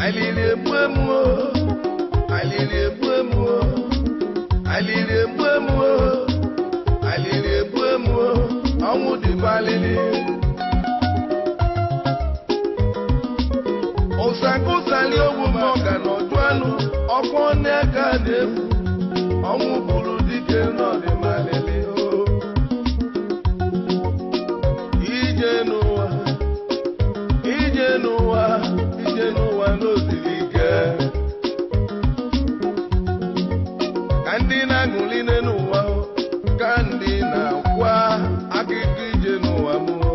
Alili egbu emu o, alili egbu emu o, alili egbu emu o, alili egbu emu o, ọnwụ dịkwa alili. Ụsakụsali ogwu ma ọ ga n'ọjụ anụ, ọkwọ n'aka na-egbu, ọnwụ bụrụ dike n'ọdịmalili o. Ije n'ụwa, ije n'ụwa, ije n'ụwa n'osiri ike. Ka ndị na-aṅụli n'ụwa, ka ndị na-akwa akụkọ ije n'ụwa mụọ.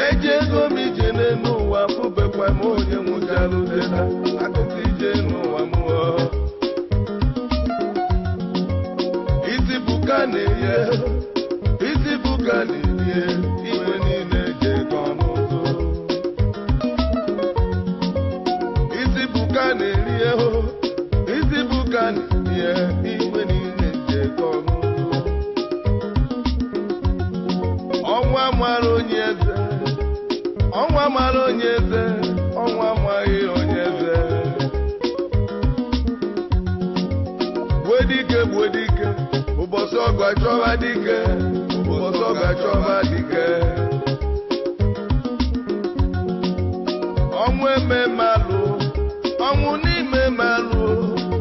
Eji ego m ije n'ụwa, fụbekwa m onye nwụchalụ teta, akụkọ ije n'ụwa mụọ. Isi buka na-eye, isi buka na-erie, igwe niile jekọ n'ụzọ. Isi buka na-erie, isi buka na-erie, igwe niile jekọ n'ụzọ. Ọnwa mara onye eze, ọnwa mara onye eze, ọnwa amaghị onye eze. Gbue dike, gbue dike, ụbọchị ọgụ achọba dike, ụbọchị ọgụ achọba dike. Ọnwụ eme malụ, ọnwụ n'ime malụ,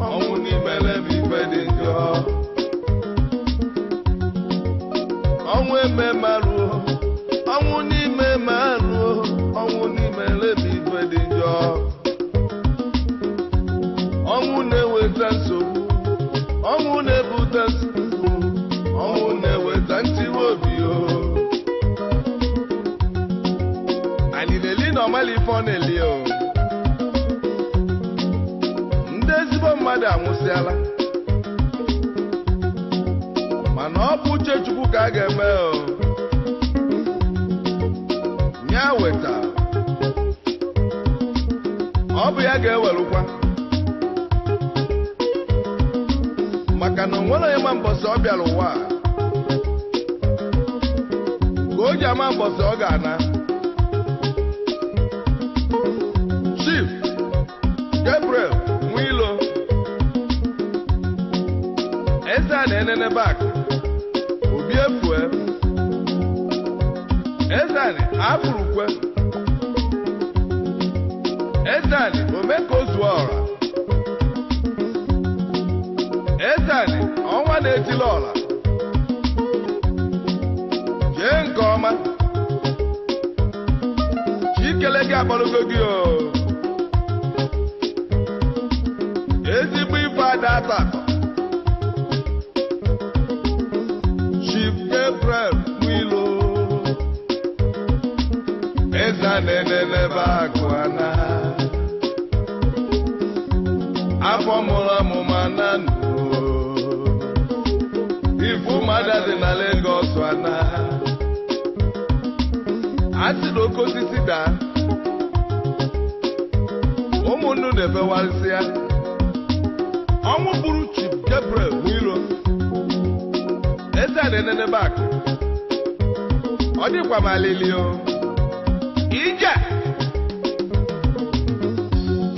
ọnwụ n'ime lebe ife dị njọ. Ọnwụ eme malụ, ọnwụ n'ime malụ, ọnwụ n'ime lebe ife dị njọ. Ọnwụ na-eweta nsogbu, ọnwụ na-ebute nsogbu, ọnwụ na-eweta ntiwe obi o. Anyị na-eli na ọmala ife ọ na-eli o. Ndị ezigbo mmadụ anwụsịala, mana ọ bụ uche Chukwu ka a ga-eme o. Ya weta, ọ bụ ya ga-ewelukwa, maka na o nwere onye ma mbọsị ọ bịara ụwa a, ka o ji ama mbọsị ọ ga-ana. Chief Gabriel Nwilo, eze a na-enene bak, Obi Efue, Ezani Afurukwe, Ezani Omekozuora, Ezani ọnwa na-etili ọla, jee nke ọma, Chikele gị akpọrọgo gị o. Ezigbo ife ada atọ atọ. Chief Gabriel Nwilo, eze na-enenebe akụ ana, afọ mụrụ amụma na ndụ, ifu mmadụ dị na Lagos ana, asị na oke osisi daa, ụmụnnu na-efewasị ya. Ọnwụ gburu Chief Gabriel Nwilo, eze na-enenebe akụ, ọ dịkwa m alili o. Ije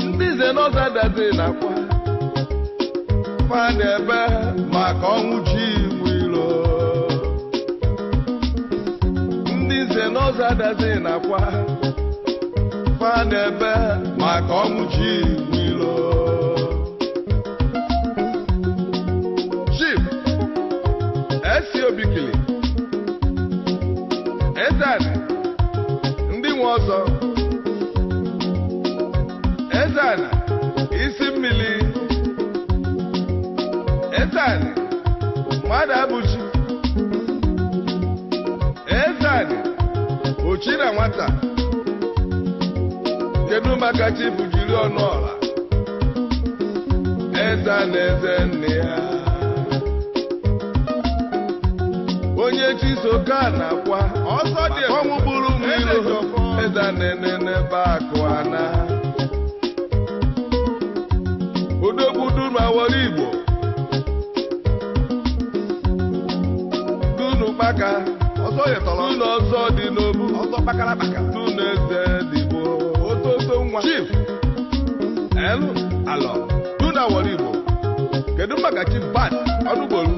ndị nze n'ọzọ adazi na-akwa fa na-ebe maka ọnwụ chi Nwilo. Ndị nze n'ọzọ adazi na-akwa fa na-ebe maka ọnwụ chi Nwilo. Chief S.C. Obikili, Ezani ndị nwe ọzọ, Ezani isi mmili, Ezani mmadụ abụchi, Ezani ochi na nwata. Kedu maka Chief jiri ọnụ ọla, Ezani eze nne ya, onye Chisoka na-akwa ọsọ dị ọnwụ gburu Nwilo, eze na-enenebe akụ ana. Odogwu dunu awọrọ Igbo, dunu kpaka, dunu ọsọ dị n'obu, dunu eze dị Alọ Duna Wọrị Igbo. Kedu maka Chief Bat Ọnụgboru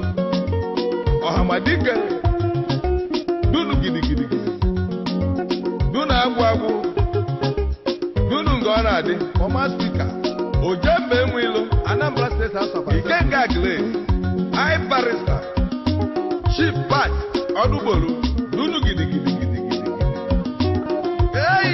Ọhamadike Dunu gidigidigidi Dunu agwụ agwụ Dunu nga ọ na-adị former speaker Ojemba Enwilo Anambra State House of Assembly. Ikenga Agles I Barrister Chief Bat Ọnụgboru Dunu gidigidigidigidi. Hey!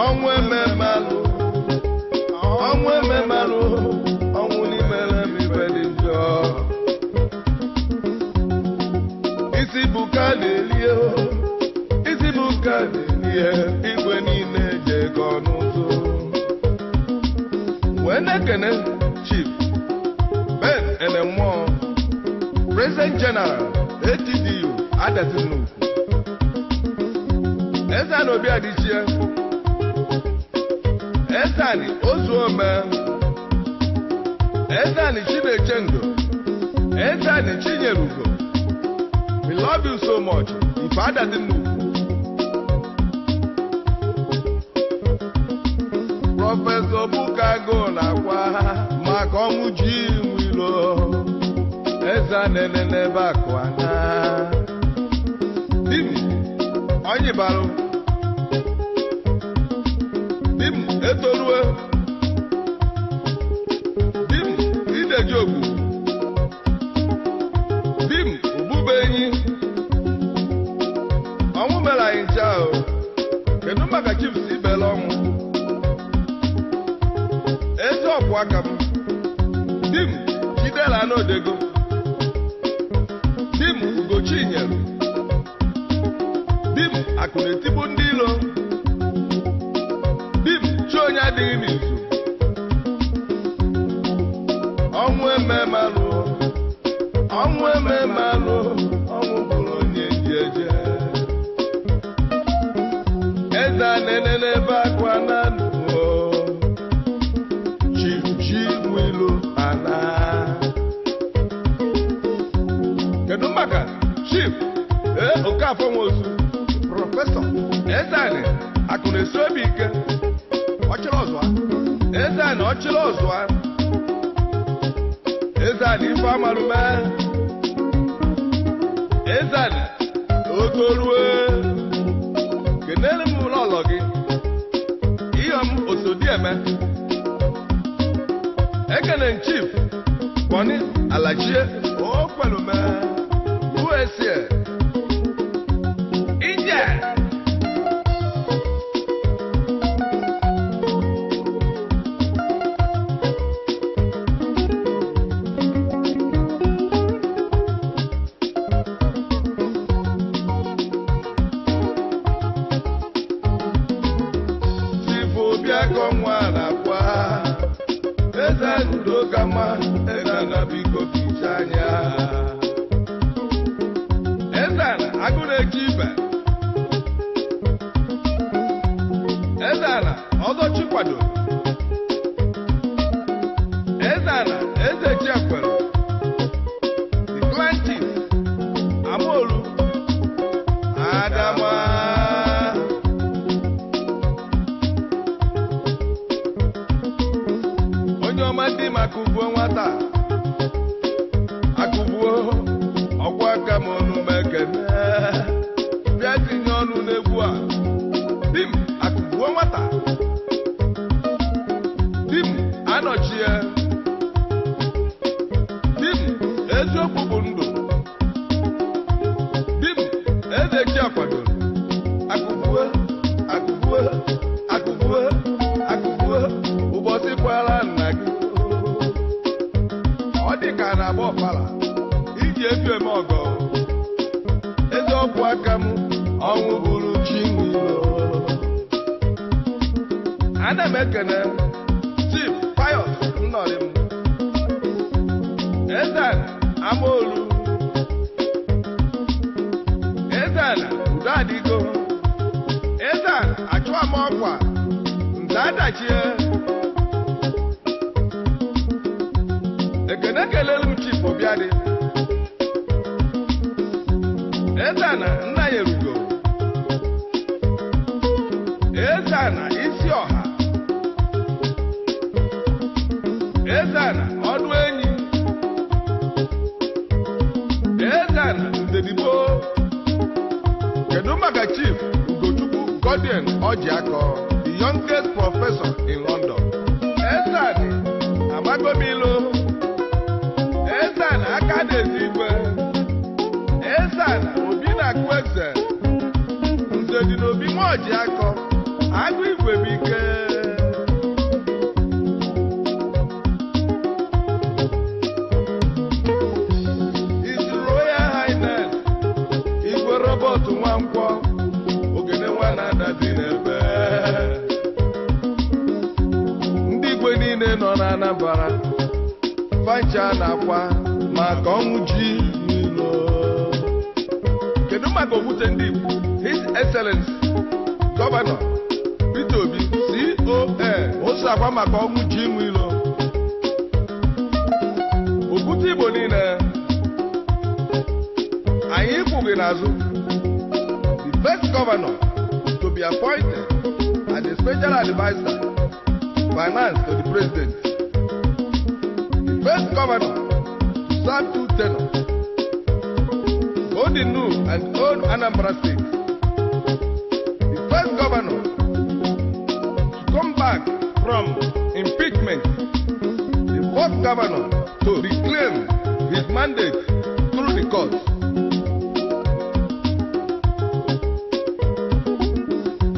Ọnwụ ememalụ, ọnwụ ememalụ, ọnwụ n'imere m ife dị njọ. Isi buka na-elie, isi buka na-elie, igwe niile jekọ n'ụzọ. Wee na-ekene Chief Ben Enemụọ, President General ATDU Adazi Nnukwu. Eze Anobi Adichie, Ezani Ozuome, Ezani Chinechendo, Ezani Chinyerugo. We love you so much. Ife Adazi Nnukwu. Prọfesọ Bukago na-akwa maka ọnwụ ji nwilo. Eze anene n'ebe akụ ana. Di m onyibalụ. Di m etoruo. Di m ideji ogbu. Di m ogbubenyi. Ọnwụ mere anyị ncha o. Kedu maka Chief si ibele ọnwụ? Eze ọkwụ aka m. Di m Chidera Anodego. Di m Ugochinyere. Di m akụ na-etigbu ndị ilo. Di m chi onye adịghị n'izu. Ọnwụ ememalụ, ọnwụ ememalụ, ọnwụ bụrụ onye ji eje. Eze anene n'ebe akwa na ndụ. Chief Chinwilo ana. Kedu maka Chief Okafọ Nwosu, Prọfesọ Eze-Ani akụ na-esi obi ike, ọchịrị ọzụa. Eze-Ani ọchịrị ọzụa. Eze-Ani ife amalume. Eze-Ani otorue. Kenere m ụlọ gị. Iyom Osodieme. Ekene Chief Bọni Alachie Okwelume USA. Ije! Chief Obiakọ nwa na-akwa. Eze udo ka mma, eze na biko ficha anya. Eze agụ na-eche ibe. Eze ala ọzọ Chikwado. Eze ala eze Chiakwere. The clan chief Amaolu Adama. Onye ọma dị maka ugbo nwata. Akụgbuo ọgwụ aka m ọnụ m ekene. Bịa tinye ọnụ n'egwu a. Di m akụgbuo nwata. Di m anọchie. Di m eziokwu bụ ndụ. Di m eze chi akwadoro. Akụgbuo, akụgbuo, akụgbuo, akụgbuo, ụbọchị kwara nna gị. Ọ dị ka a na-agba ọfala iji efi eme ọgọ. Eze ọkwụ aka m, ọnwụ bụrụ Chinwilo. Ana m ekene Chief Pius Nnọrịm. Eze Amaolu. Eze Udo adịgo. Nnachie. Ekene kelelu m Chief Obiadị Ezana nna ya erugo Ezana isi ọha Ezana ọdụ enyi Ezana Nzedigbo. Kedu maka Chief Ugochukwu Godian Ojiako, the youngest professor in London? Ezani Amagomilo. Ezana aka na-ezi igwe. Ezana Obi na-akụ eze. Nze dị n'obi nwa Ojiako, agụ igwe bụ ike. His Royal Highness Igwe Robert Nwankwọ, Ogene nwa na-adazi n'ebe. Ndị igwe niile nọ na Anambra fancha na-akwa maka ọnwụ ji n'ilo. Kedu maka okwute ndị Igbo? His Excellency Gọvanọ Peter Obi CON ose akwa maka ọnwụ ji n'ilo. Okwute Igbo niile anyị kwụghị n'azụ. The first governor to be appointed as a special advisor finance to the president, the first governor to serve two tenures, both the new and old Anambra State, the first governor to come back from impeachment, the fourth governor to reclaim his mandate through the courts.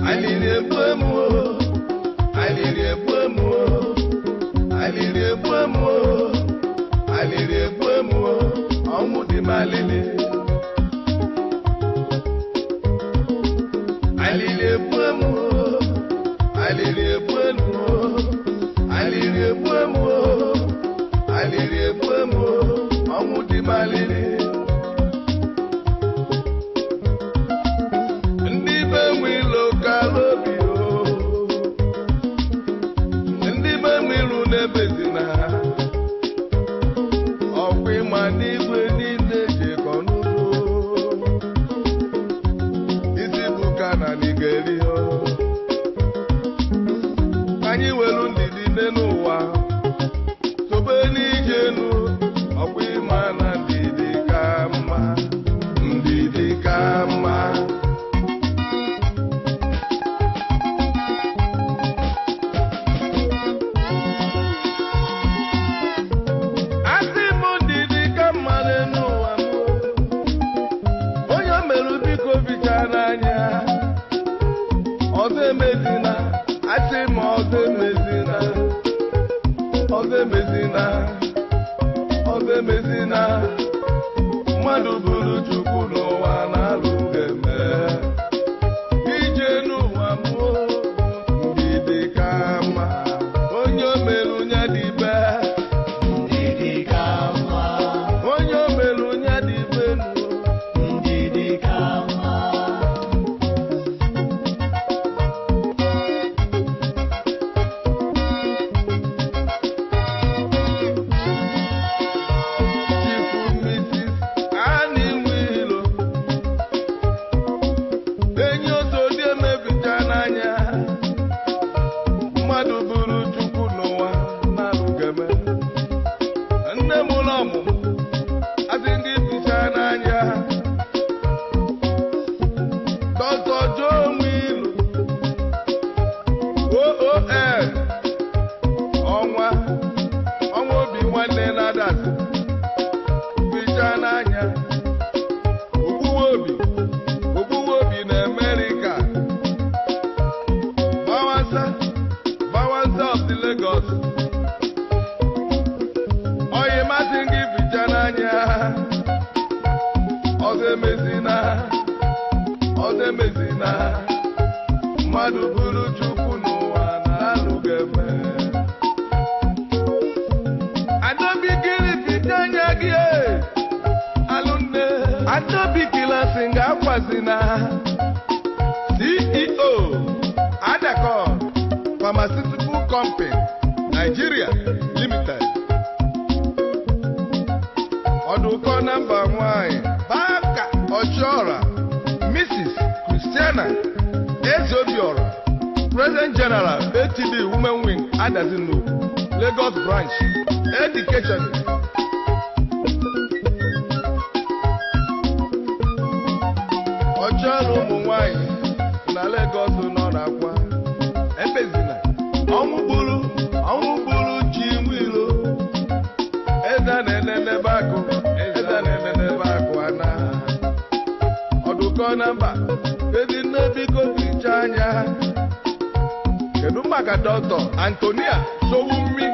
Alili egbu emu o, alili egbu emu o, alili egbu emu o, alili egbu emu o, ọnwụ dị m alili. Alili egbu emu o, alili egbu emu o, alili egbu emu o, alili egbu emu o, ọnwụ dị m alili. Ndị be nwe ilo kara obi o, ndị be nwe ilu na-ebezi na ha. Ọkwa ịma n'igwe niile jekọ n'ugbo. Isi bụ ka na n'igeri o. Anyị welu ndidi nne n'ụwa sobe n'ije enu. Ọkwa ịma na ndidi ka mma, ndidi ka mma. Asị m ndidi ka mma n'elu ụwa m. Onye merụ biko bicha n'anya. Ọzọ emezina, asị m ọzọ emezina, ọzọ emezina, ọzọ emezina. Mmadụ bụrụ Chukwu n'ụwa na-alụ ga-eme. Ije n'ụwa m, ndidi ka mma. Onye merụ ya dịbe. Ndidi ka mma. Onye omeru ya dị benu. Ndidi ka mma. Chifu Mrs. Annie Nwilo, enyi otu dị emebicha n'anya. Mmadụ bụrụ Chukwu n'ụwa na-alụgeme. Nne m ụlọ ọmụmụ asị ndị bicha n'anya. Dr. Joe Nwilo, OON, ọnwa ọnwa obi nwanne na-adasị bicha n'anya. Ogbuwe obi, ogbuwe obi na Amerịka. Bawansa, Bawansa of the Lagos. Oyi masị gị bicha n'anya. Ọzọ emezina, ọzọ emezina. Mmadụ bụrụ Chukwu n'ụwa na-alụghị eme. Adobikiri bicha anya gị e. Alụnne Adobikila sị nga akwazina. CEO Adakọ Pharmaceutical. Ọdụkọ na mba nwanyị Baka Ọchịọra, Mrs. Christiana Ezeobiora, President General, ATD Women Wing, Adazi Nnukwu, Lagos Branch, Education. Ọchịọra ụmụ nwanyị na Lagos nọ n'akwa. Ebezina, ọnwụ gburu, ọnwụ gburu chi nwilo. Eze na-enenebe akụ, eze na-enenebe akụ ana. Ọdụkọ na mba, ezi nne, biko tichaa anya. Kedu maka Dr. Antonia Sowunmi,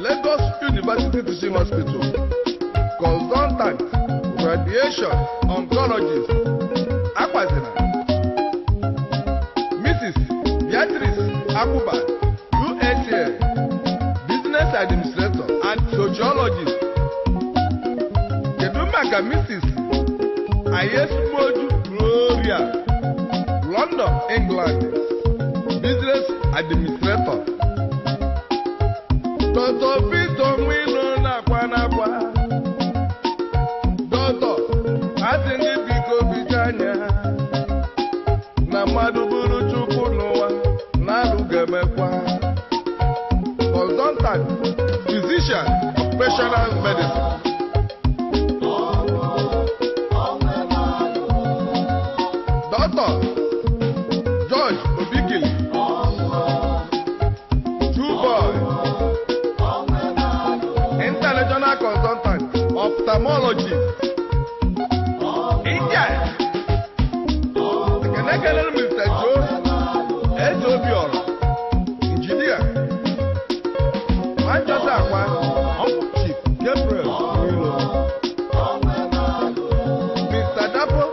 Lagos University Teaching Hospital, consultant radiation oncologist? Akwazina Mrs. Beatrice Akuba, USA, business administrator and sociologist. Kedu maka Mrs. Ayesumoju Gloria, London, England, business administrator? Dr. Victor Nwilo na-akwa n'akwa. Dr. asị gị biko bicha anya na mmadụ bụrụ Chukwu n'ụwa na-alụ ga-emekwa. Consultant physician, occupational medicine. Dr. George Obikili, True Boy, international consultant ophthalmologist, India. Ekene kelere Mr. Joe Ezeobiora, engineer. Manchester Akwa, Uncle Chief Gabriel Nwilo, Mr. Dapo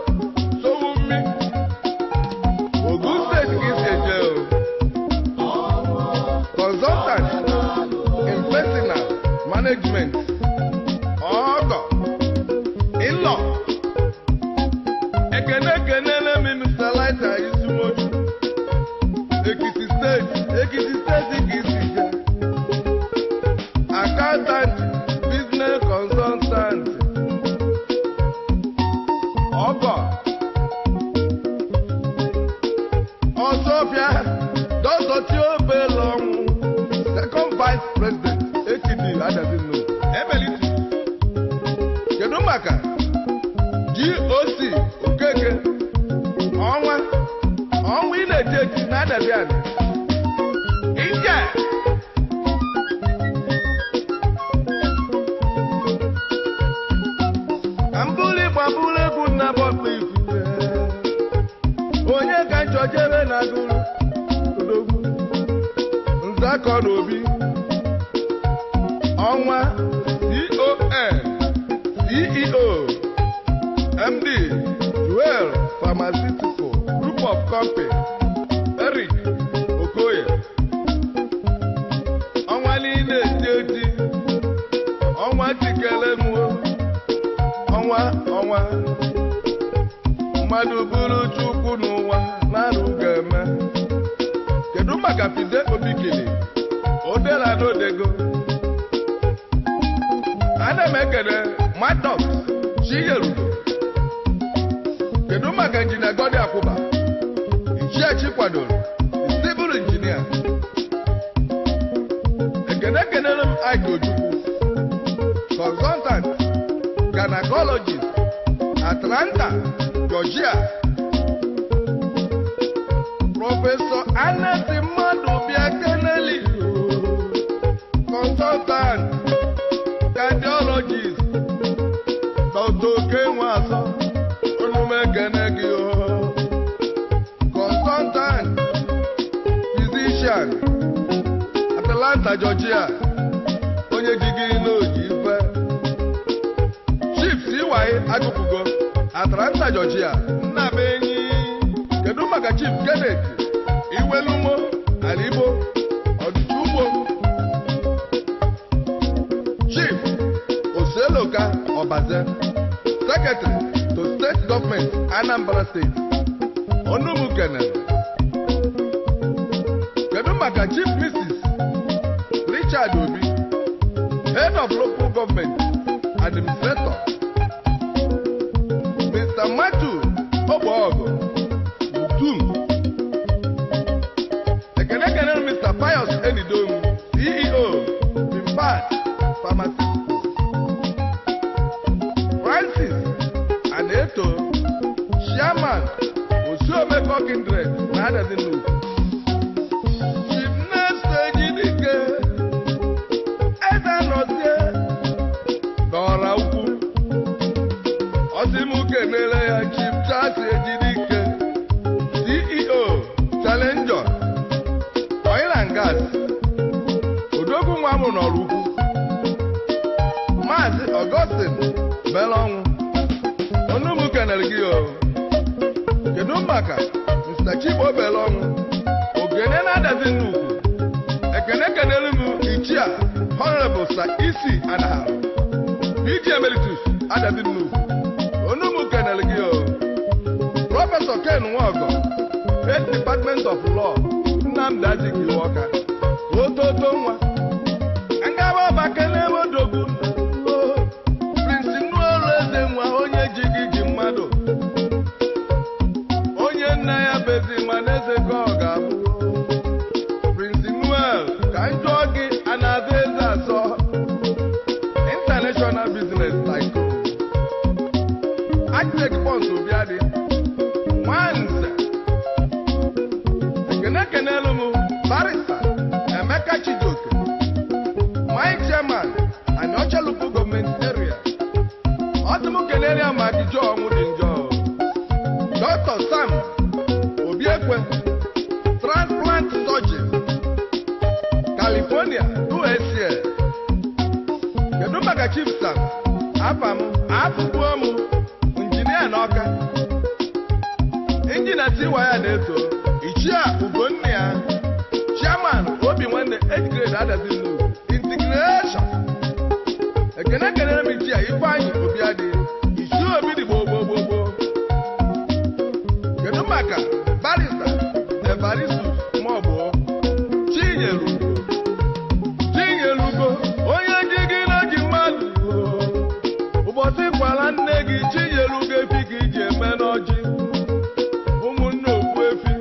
Sowunmi, Ogun State ka isi eje o. Consultant in personal management, ọgọ ịlọ. Ekene ekenele m Mr. Lighter Isumoju, Ekiti State, Ekiti State ka isi je. Accountant, business consultant, ọgọ ọsọfịa. Dr. Theobald Ọnwụ, second vice president, ATD Adazi Nnukwu Emeritus. Kedu maka GOC Okeke, ọnwa ọnwa ị na-eji eji na Adazi Ani India? Ka mbụrụ ịgba bụrụ egwu nna bọkpụ ifufe, onye ka nchọjebe na gụrụ odogwu nzakọ n'obi ọnwa, con CEO, MD, Jewel Pharmaceutical Group of Company. Eric Okoye, ọnwa niile eti eti, ọnwa tikele mụọ ọnwa ọnwa. Mmadụ bụrụ Chukwu n'ụwa na-arụ ga-eme. Kedu maka Fide Obikili Odela n'Odego? Ana m ekele Maddox Chiyerugo. Kedu maka Injinia Godi Akwụba Ichiechi kwadoro, civil engineer? Ekene kenere m Ike Ojukwu, consultant gynecologist, Atlanta, Georgia. Professor Anesi Mmadụ Bịa Keneli, consultant cardiologist. Dr. Okenwasọ, onumekene gị o, consultant physician, Atlanta, Georgia. Onye ji gị n'oji ife. Chief CY Agụpụgo, Atlanta, Georgia, nna m enyi. Kedu maka Chief Kenneth Iwelumo Aligbo Ọdụdụ Ugbo, Chief Oseloka Ọbaze, Secretary to State Government, Anambra State? Onumu kenere. Kedu maka Chief Mrs. Richard Obi, Head of Local Government, Administrator, Mr. Matthew Ogbogo Mutum. Ekene kenere Mr. Pius Enidom, CEO, Pimpat Pharmaceuticals. Francis Aneto, Chairman, Osuomeko Kindred na Adazi Nnukwu. Chief Nurse Ejidike, Eze Anọzie, Dọra Ukwu. Ọsị m kenere ya Chief Charles Ejidike, CEO, Challenger Oil and Gas, Odogwu nwa m nọrọ ukwu. Maazị Augustine Belọnwụ, ọnụ m kenere gị o. Kedu maka Mr. Chigbo Belọnwụ, Ogene na-adazi nnukwu? Ekene kenere m Ichie Honorable Sir Isi Anahara, PG Emeritus, Adazi Nnukwu, onu m kenere gị o. Professor Ken Nwaọgọ, Head, Department of Law, Nnamdi Azikiwe Ọka, ototo nwa ngaba ọba kelee odogwu Prince Nnuolu Eze nwa, onye ji gị ji mmadụ, onye nna ya bezi ma n'eze ka ọ ga-abụ. Prince Noel, ka m jụọ gị, a na-aza eze asọ? International business tycoon, Architect Pons Obiadi Nwanze. Ekene kenelu m Barrister Emeka Chijioke, my chairman, Aniocha Local Government Area. Ọ sị m kelere ya maka ije ọnwụ dị njọ, Dr. Sam Obiekwe, transplant surgeon, California, USA. Kedu maka Chief Sam Afam Afụgbuo m, injinia n'Ọka, injinia tiwa ya na-eto, Ichie Ugonna ya, chairman, Obi Nwanne age grade, Adazi Nnukwu integration. Ekene kelere m Ichie Ifeanyị Obiadị, Ichie Obi dị gboo gboo gboo gboo. Kedu maka Barrister Evaristus Maọbụ Chinyelugo? Chinyelugo, onye ji gị na ji mmadụ. Ụbọchị kwala nne gị, Chinyelugo, efi ka iji eme n'ọjị. Ụmụnne okwu efi,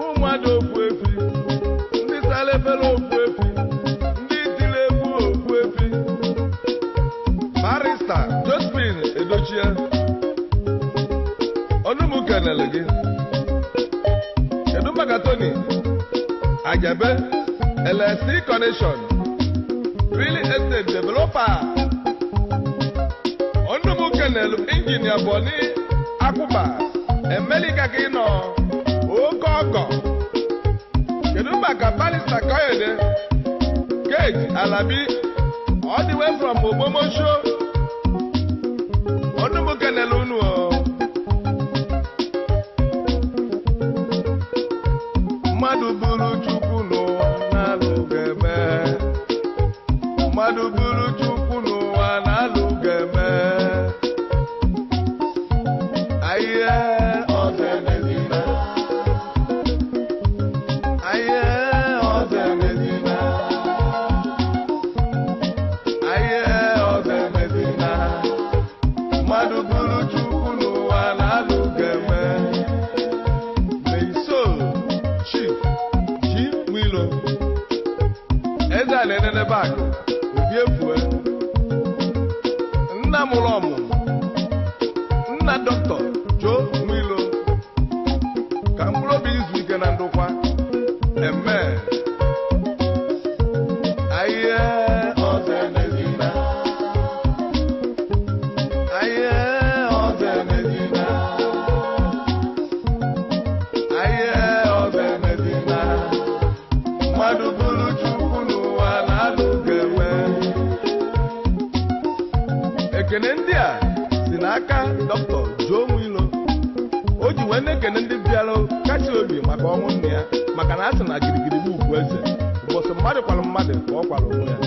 ụmụada okwu efi, ndị sara efere okwu efi, ndị tiri egwu okwu efi. Barrister Josephine Edochie, ọnụ m kenele gị. Kedu maka Tony Ajabe, LSC Connection Real Estate Developer? Ọnụ m kenelu Injinia Boni Akwụba Emelika, ka ị nọ oke ọgọ. Kedu maka Barrister Koyede Kate Alabi, all the way from Ogbomosho? Ọnụ m kenelu unu o. Mmadụ bụrụ Chukwu n'ụwa na-alụ ga-eme, mmadụ bụrụ Chukwu n'ụwa na-alụ ga-eme. Aye, Ọzọ emezina. Aye, Ọzọ emezina. Aye, Ọzọ emezina. Mmadụ bụrụ Chukwu n'ụwa na-alụ ga-eme. Meiso Chief G. Nwilo, eze a na-enene bakụ obi efue, nna mụrụ ọmụmụ, nna Dr. Joe Nwilo, ka mkpụrụ obi izu ike na ndokwa. Amen. Aye, Ọzọ emezina. Aye, Ọzọ emezina. Aye, Ọzọ emezina. Mmadụ bụrụ Chukwu n'ụwa na-alụ ga-enwe. Ekene ndị a si n'aka Dr. Joe Nwilo, o ji wee na-ekene ndị bịara kasị obi maka ọnwụ nna ya, maka na a sị na girigiri bụ ugwu eze. Ụbọchị mmadụ kwara mmadụ ka ọ kwara onwe ya.